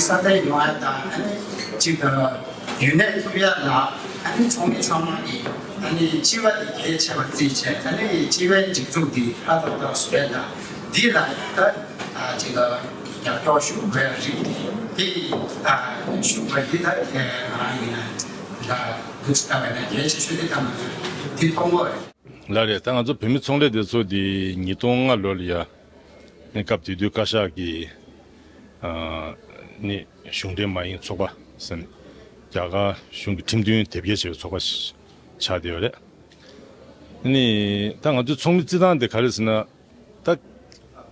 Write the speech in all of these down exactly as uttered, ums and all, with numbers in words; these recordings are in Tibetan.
ས་མཐའ་ཡོང་ཡ་དང་ཨ་ནི་གཅིག་ཡུན་གནས་ཐུབ་ཡ་ལ་ཨ་ནི་ཚོགས་མི་ཚང་མ་གིས་ཨ་ནི་སྤྱི་བ་དེ་གལ་ཆེ་བ་བརྩིས་བྱས་ཨ་ནི་སྤྱི་བའི་སྒྲིག་འཛུགས་དེ་ཧ་ཏོག་ཏོག་བཟོ་ཡ་དང་འདི་ལ་ད་གཅིག་རྒྱབ་སྐྱོར་ཞུ་དགོས་ཡ་རིགས་དེ་ཞུ་དགོས་འདི་ད་ང་རང་ཡིན་ན་ད་འདུག་ལྟ་བ་ན་གལ་ཆེ་ཤོས་དེ་ད་ང་ཚོས་དེ་མཐོང་གི་ཡོད་རེད། ལགས་རེད། ད་ང་ཚོ་བོད་མི་ཚོང་ལས་སྡེ་ཚོགས་འདི་ཉིས་སྟོང་ལྔ་ལོ་ལ་ཡ་ནི་སྐབས་དེ་དུས་བཀའ་ཤག་གིས་ཨ་ནི་གཞུང་འབྲེལ་མ་ཡིན་ཚོགས་པ་ཟེར་ནས་རྒྱ་གར་གཞུང་གི་ཁྲིམས་མཐུན་དེབ་སྐྱེལ་བྱས་པའི་ཚོགས་པ་ཞིག་ཆགས་བསྡད་ཡོད་རེད། ནི་ད་ང་ཚོའི་ཚོགས་མི་རྩིས་སྟངས་དེ་ག་རེ་ཟེར་ན། ད་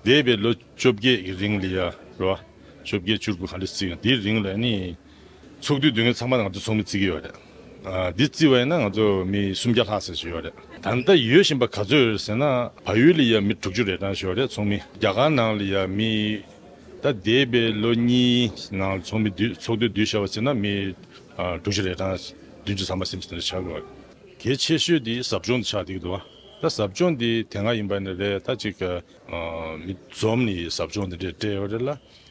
འདས་པའི་ལོ་བཅོ་བརྒྱད་ཀྱི་རིང་ལ་ཡ་རོ། བཅོ་བརྒྱད་བཅུ་དགུ་ག་འདྲ་བརྩི་ཡོང་དེའི་རིང་ལ་ནི་ཚོགས་འདུའི་དུས་ཡུན་ཚང་མ་ང་ཚོ་ཚོགས་མི་བརྩི་གི་ཡོད་རེད། ཨ་འདི་བརྩི་བ་ཡིན་ན་ང་ཚོ་མི་སུམ་བརྒྱ་ལྷག་ཙམ་ཞིག་ཡོད་རེད། ད་ལྟ་ཡོད་བཞིན་པ་ག་ཚོད་ཡོད་རེད་ཟེར་ན་བལ་ཡུལ་ལ་ཡ་མི་དྲུག་ཅུ་རེ་གྲངས་ཞིག་ཡོད་རེད་ཚོགས་མི། རྒྱ་གར་ནང་ལ་ཡ་མི་ད་འདས་པའི་ལོ་གཉིས་ནང་ཚོགས་མི་བསྡུས་ཚོགས་འདུ་བསྡུས་བཞག་པ་བརྩིས་ན་མི་ཨ་དྲུག་ཅུ་རེ་གྲངས་བདུན་ཅུ་ཐམ་པ་ཟིན་ཙམ་དེ་འདྲ་ཆགས་ཀྱི་ཡོད་རེད། གལ་ཆེ་ཤོས་དེ་ཟབ་སྦྱོང་དེ་ཆགས་བསྡད་ཀྱི་འདུག་བ། ད་ཟབ་སྦྱོང་དེ་དེ་སྔ་ཡིན་པ་ནི་རེད་ད་ཅིག་ཨ་མི་འཛོམས་ནས་ཟབ་སྦྱོང་དེ་འདྲས་སྤྲད་ཡོད་རེད་ལ།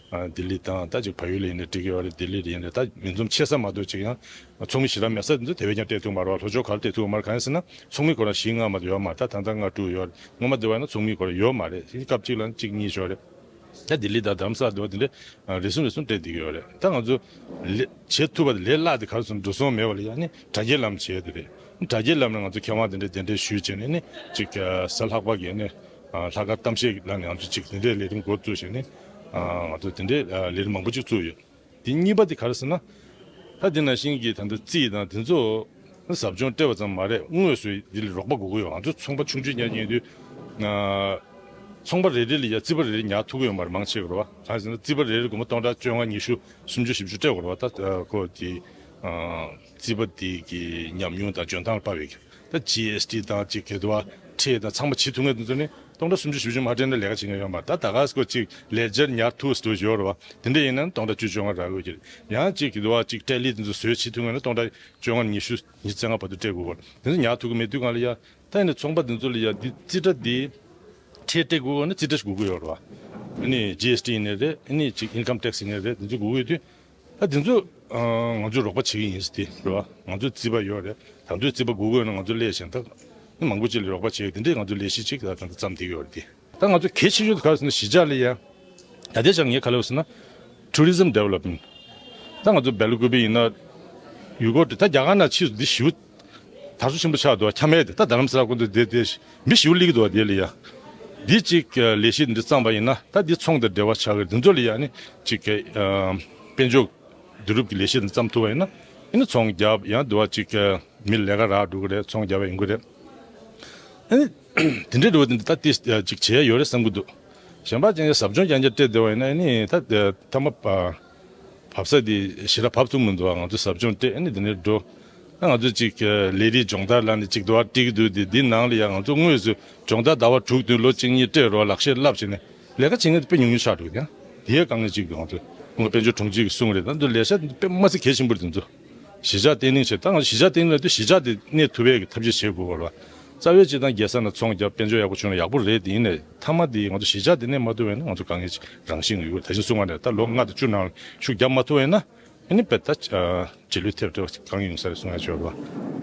ཨ་ལྡི་ལི་དང་ད་ཅིག་བལ་ཡུལ་ལ་ཡིན་ནའི་སྤྲད་ཀྱི་ཡོད་རེད། ལྡི་ལི་ལ་ཡིན་ནའི་ད་མི་འཛོམས་ཆེ་ས་མ་གཏོགས་ཅིག་ཡང་ཚོགས་མི་ཞེ་དྲག་མེད་ས་དེ་ཚོ་དེ་བས་ཀྱང་སྤྲད་ཐུབ་མ་རེད་བ། ལྷོ་ཕྱོགས་ག་ལ་སྤྲད་ཐུབ་མ་རེད། གང་ཡིན་ཟེར་ན་ཚོགས་མི་ཁོ་རང་བཞི་ལྔ་མ་གཏོགས་ཡོད་མ་རེད། ད་ད་ལྟ་ལྔ་དྲུག་ཡོད་རེད། སྔོན་མ་དེ་བ་ཡིན་ན་ཚོགས་མི་ཁོ་རང་ཡོད་མ་རེད། སྐབས་གཅིག་ལ་གཅིག་གཉིས་ཤོག་རེད། ད་ལྡི་ལི་དང་རྡ་རམ་ས་ལ་དེ་བ་དེ་འདྲས་རེ་ཟུང་རེ་ཟུང་སྤྲད་བསྡད་ཀྱི་ཡོད་རེད། ད་ང་ཚོ་ལས་བྱེད་ཐུབ་པ་དེ་ལས་སླ་དེ་ག་རེ་ཟེར་ན་འགྲོ་སོང་མེད་པ་ལ་ཡ་ནི་དྲ་རྒྱའི་ལམ་བྱས་དེ་རེད། དྲ་རྒྱའི་ལམ་ནས་ང་ཚོ་མཁས་དབང་དེ་འདྲས་གདན་འདྲེན་ཞུས་བྱས་ནས་ནི་ཅིག་གཟའ་ལྷག་པ་གི་ནི་ལྷག་དཀར་གཏམ་བཤད་ལ་ནི་ང་ཚོ་ཅིག་དེ་འདྲས་ལས་རིམ་འགོ་བཙུགས་བྱས་ནས་ང་ཚོ་དེ་འདྲས་ལས་རིམ་མང་པོ་ཅིག་བཙུགས་ཡོད། དེ་གཉིས་པ་དེ་ག་རེ་ཟེར་ན། ད་དེ་ནང་བཞིན་གྱི་ད་ལྟ་རྩིས་དང་དེ་ཚོ་ཟབ་སྦྱོང་སྤྲད་པ་ཙམ་མ་རེད། དངོས་སུ་འདི་ལ་རོགས་པ་དགོས་ཀྱི་ཡོད། ང་ཚོ་ཚོང་པ་ཆུང་ཆུང་ཉར་གྱི་ཡོད་དུས། ཚོང་པ་རེ་རེ་ལ་ཡ་རྩིས་པ་རེ་རེ་ཉར་ཐུབ་ཀྱི་ཡོད་མ་རེད། མང་ཆེ་བ་རེད་བ། གང་ཟེར་ན་རྩིས་པ་རེ་རེ་སྒོར་མོ་སྟོང་ཕྲག་བཅོ་ལྔ་ཉི་ཤུ་སུམ་ཅུ་བཞི་བཅུ་སྤྲད་དགོས་རེད་བ། ད་ཁོ་དེ་རྩིས་པ་དེ་གི་ཉམས་མྱོང་དང་འཇོན་ཐང་ལ་དཔག་པའི་ད་ཇི་ཨེས་ཊི་དང་ཅིག་གི་དུ་བ་ཁྲལ་དང་ཚང་མ་བྱེད་ཐུབ་མཁན་དེ་ཚོ་ནི་སྟོང་ཕྲག་སུམ་ཅུ་བཞི་བཅུ་མ་སྤྲད་ན་ལས་ཀ་བྱེད་མཁན་ཡོད་མ་རེད། ད་ད་ག་སྐོར་ཅིག་ལེ་ཇར་ཉར་ཐུབ་སུ་ཡོད་རེད་བ། དེ་འདྲ་ཡིན་ན་སྟོང་ཕྲག་བཅུ་བཅོ་ལྔ་རག་གི་ཡོད་ཀྱི་རེད། ཡང་ཅིག་གི་དུ་བ་ཅིག་ཁྲལ་ལི་དེ་ཚོ་བཟོས་བྱེད་ཐུབ་མཁན་ན་སྟོང་ཕྲག་བཅོ་ལྔ་ཉི་ཤུ་ཉི་ཤུ་རྩ་ལྔ་བར་དུ་སྤྲད་དགོས་པ་དེ་ཚོ་ཉར་ཐུབ་ཀྱི་མེད་དུས་གང་ལ་ཡ། ད་ཡིན་ན་ཚོང་པ་དེ་ཚོ་ལ་ཡ་འདི་རྩིས་ཁྲ་འདི་ཁྲལ་སྤྲད་དགོས་ཀྱི་ཡོད་ན་རྩིས་ཁྲ་ཞིག་དགོས་ཀྱི་ཡོད་རེད་བ། ཨ་ནི་ཇི་ཨེས་ཊི་ཡིན་ནའི་རེད། ཨ་ནི་ཅིག་ཨིན་ཀམ་ཊེག་སི་ཡིན་ནའི་རེད། དེ་ཚོ་དགོས་ཀྱི་ཡོད་དུས། ད་དེ་ཚོ་ང་ཚོས་རོགས་པ་བྱེད་ཀྱི་ཡིན་ཟེར་ཏེ་རེད་བ། ང་ཚོ་རྩིས་པ་ཡོད་རེད། ད་དུང་རྩིས་པ་དགོས་ཀྱི་ཡོད་ན་ང་ཚོ་སླེབས་ཤིང་ད་ནི་མང་པོ་ཅིག་ལ་རོགས་པ་བྱེད་དེ་འདྲས་ང་ཚོ་ལས་གཞི་ཅིག་ད་ད་ལྟ་བརྩམས་བསྡད་ཀྱི་ཡོད་རེད་དེ། ད་ང་ཚོ་གལ་ཆེ་ཤོས་དེ་ག་རེ་ཟེར་ན་གཞིས་ཆགས་ལ་ཡ། ད་ལྟའི་ཆར་ངས་ག་རེ་ལབ་ཟེར་ན། Tourism Development། ད་ང་ཚོ་སྦེལ་ཀུ་པེ་ཡིན་ན། ཡུལ་སྐོར་དེ་ད་རྒྱ་གར་ནང་ཕྱིས་སུ་འདི་ཞེ་པོ་དར་སོ་ཆེན་པོ་ཆགས་འདུག་ཁྱམས་ཡས་དེ་ད་རྡ་རམ་ས་ལ་ཀུན་ཏུ་བསྡད་དེ་མི་ཞེ་པོ་སླེབས་ཀྱི་འདུག་དེ་ལ་ཡ། འདི་གཅིག་ལས་གཞི་འདི་བརྩམས་པ་ཡིན་ན་ད་འདི་ཚོང་དང་འབྲེལ་བ་ཆགས་ཀྱི་རེད། འདི་ཚོ་ལ་ཡ་ནི་གཅིག་དཔལ་འབྱོར་བསྡུ་རུབ་ཀྱི་ལས་གཞི་འདི་བརྩམས་ཐུབ་པ་ཡིན་ན་ཨ་ནི་ཚོང་རྒྱབ་ཡང་འདུག་བ་གཅིག་མི་ལས་ཀ་རག་འགྲོ་གི་རེད། ཚོང་རྒྱབ་པ་ཡིན་གྱི་རེད། ཨ་ནི། དེ་འདྲའི་འགྲོ་བ་དེ་འདྲ་ད་ཏེ་ཅིག་བྱས་ཡོད་རེད་བསམ་གྱི་འདུག་གཞན་པ་ཅན་གྱི་ཟབ་སྦྱོང་རྐྱང་རྐྱང་སྤྲད་བསྡད་པ་ཡིན་ན་ཨ་ནི་ད་ཐ་མ་བབས་ས་དེ་ཞེ་དྲག་བབས་ཐུབ་མི་འདུག་ང་ཚོ་ཟབ་སྦྱོང་སྤྲད་ཨ་ནི་དེ་འདྲའི་འགྲོ། ད་ང་ཚོ་ཅིག་ལས་རིགས་སྦྱོང་བརྡར་ལ་ནི་ཅིག་དུ་བ་སྤྲད་ཀྱི་འདུག་དེ་འདི་ནང་ལ་ཡང་ང་ཚོ་དངོས་སུ་སྦྱོང་བརྡར་ཟླ་བ་དྲུག་བདུན་ལོ་གཅིག་གཉིས་སྤྲད་རོགས་ལག་ཤེས་བསླབ་བྱས་ནས་ལས་ཀ་བྱེད་མཁན་དེ་དཔེ་ཉུང་ཉུང་ཆགས་འགྲོ་གི་ཡང་དེའི་དཀའ་ངལ་གཅིག་འདུག་ང་ཚོ་སྔོན་དཔལ་འབྱོར་དྲུང་ཆེ་གིས་གསུངས་རེད། ད་ང་ཚོ་ལས་ཤག་དེ་དཔེ་མ་སྲིད་གལ་ཆེན་པོ་རེད་དེ་ཚོ། གཞིས་ཆགས་བརྟན་ལྷིང་བྱས། ད་ང་ཚོ་གཞིས་ཆགས་བརྟན་ལྷིང་ལ་དུས་གཞིས་ཆགས་དེ་གནས་ཐུབ་པའི་གི་ཐབས་ཤེས་བྱེད་དགོས་པ་རེད་བ། རྩ་བའི་སྤྱིར་བཏང་རྒྱལ་ས་ནང་ཚོང་རྒྱབ་དཔལ་འབྱོར་ཡག་པོ་བྱུང་ན་ཡག་པོ་རེད་དེ། ཡིན་ནའི་མཐའ་མ་དེ་ང་ཚོ་གཞིས་ཆགས་དེ་གནས་མ་ཐུབ་པ་ཡིན་ན་ང་ཚོ་དཀའ་ངལ་ཅིག་རང་བཞིན་ཡོད། ད་ཅི་གསུང་བ་ནས་ད་ལོ་ལྔ་དང་བཅུ་ནང་ཤུགས་རྒྱབ་མ་ཐུབ་པ་ཡིན་ན་ཨ་ནི་དཔེ་ད་རྗེས་ལུས་ཐེབས་འགྲོ་དཀའ་ངལ་ཡོང་ས་རེད་གསུང་ཡ་ཅིག་ཡོད་རེད་བ།